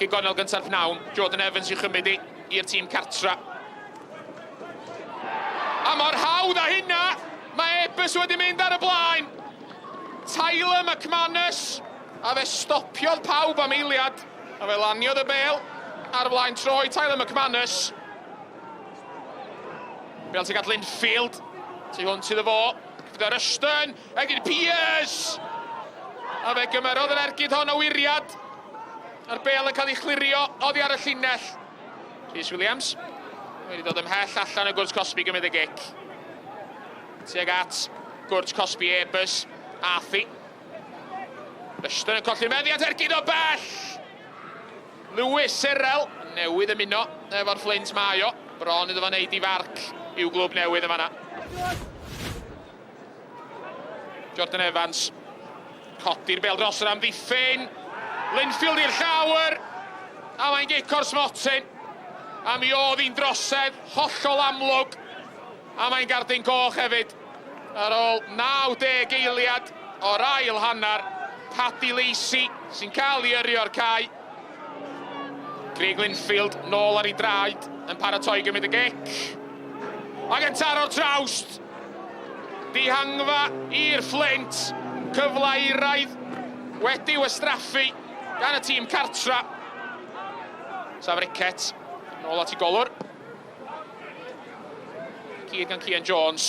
Cic gornel gynta'r pnawn, Jordan Evans i'w chymryd hi i'r tîm cartra. A mor hawdd â hynna, mae Airbus wedi mynd ar y blaen. Tyler McManus, a fe stopiodd pawb am eiliad, a fe laniodd y bêl ar flaen troed Tyler McManus. Bêl tuag at Linfield, tu hwnt iddo fo, gyda Rushton, Ergyd Pears! A fe gymerodd yr ergyd hon o wiriad. A'r bêl yn cael ei chlirio oddi ar y llinell. Rhys Williams wedi dod ymhell allan o gwrt cosbi gymryd y gic. Tuag at gwrt cosbi Airbus. Athi. Rushton yn colli'r meddiant, ergyd o bell! Lewis Sirel newydd ymuno efo'r Fflint mae o. Bron iddo fo wneud i farc i'w glwb newydd yn fanna. Jordan Evans. Codi'r bêl dros yr amddiffyn. Linfield i'r llawr. A mae'n gic o'r smotyn. A mi oedd hi'n drosedd hollol amlwg. A mae'n gardyn coch hefyd. Ar ôl 90 eiliad o'r ail hanner, Paddy Lacey sy'n cael ei yrru o'r cae. Craig Linfield nôl ar ei draed yn paratoi gymryd y gic. Ac yn taro'r trawst. Dihangfa i'r Fflint. Cyfle eiraidd wedi wastraffu gan y tîm cartra. Sam Rickett nôl at ei golwr. Cyd gan Cian Jones.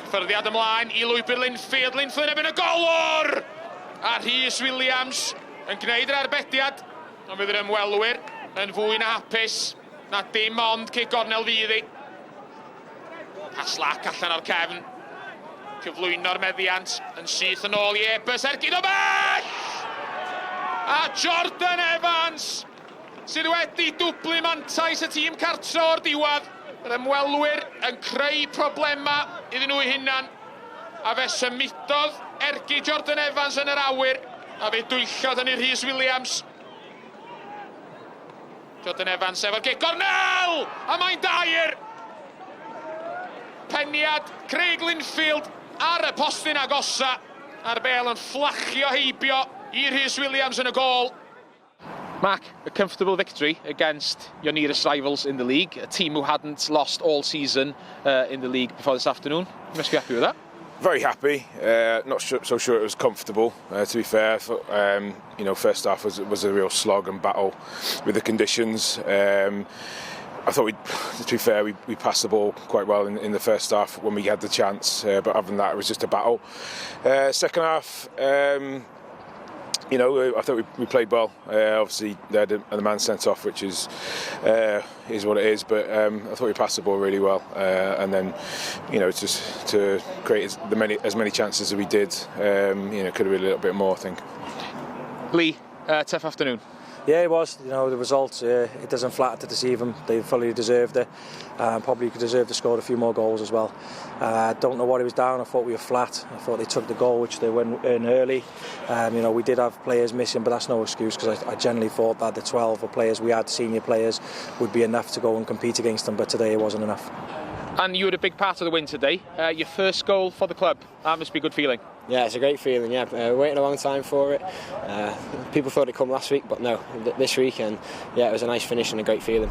Cyffyrddiad ymlaen i lwybr Linfield. Linfield yn erbyn y golwr! A Rhys Williams yn gwneud yr arbediad. Ond fydd yr ymwelwyr yn fwy na hapus na dim ond cic gornel fydd hi. A slac allan o'r cefn. Cyflwyno'r meddiant yn syth yn ôl i Airbus. Ergyd o bell! A Jordan Evans sydd wedi dwblu mantais y tîm cartre o'r diwedd. Yr ymwelwyr yn creu problemau iddyn nhw'u hunan, a fe symudodd ergyd Jordan Evans yn yr awyr, a fe dwyllodd hynny Rhys Williams. Jordan Evans efo'r gic gornel! A mae'n dair! Peniad Craig Linfield ar y postyn agosa, a'r bêl yn fflachio heibio i Rhys Williams yn y gôl. Mark, a comfortable victory against your nearest rivals in the league, a team who hadn't lost all season uh, in the league before this afternoon. You must be happy with that. Very happy. Uh, not sure, so sure it was comfortable. Uh, to be fair, thought, um, you know, first half was was a real slog and battle with the conditions. Um, I thought we, to be fair, we, we passed the ball quite well in, in the first half when we had the chance. Uh, but other than that, it was just a battle. Uh, second half, um, you know, I thought we, we played well. Uh, obviously, they had a, the man sent off, which is uh, is what it is. But um, I thought we passed the ball really well, uh, and then, you know, just to create as, the many as many chances as we did, um, you know, could have been a little bit more, I think. Lee, uh, tough afternoon. Yeah, it was. You know, the result, uh, it doesn't flatter to deceive them. They fully deserved it. Um, probably could deserve to score a few more goals as well. Uh, don't know what he was down. I thought we were flat. I thought they took the goal, which they went in early. Um, you know, we did have players missing, but that's no excuse because I, I generally thought that the 12 of players we had, senior players, would be enough to go and compete against them. But today it wasn't enough. And you had a big part of the win today. Uh, your first goal for the club. That must be a good feeling. Yeah, it's a great feeling, yeah. Uh, waiting a long time for it. Uh, people thought it'd come last week, but no, th this week. And yeah, it was a nice finish and a great feeling.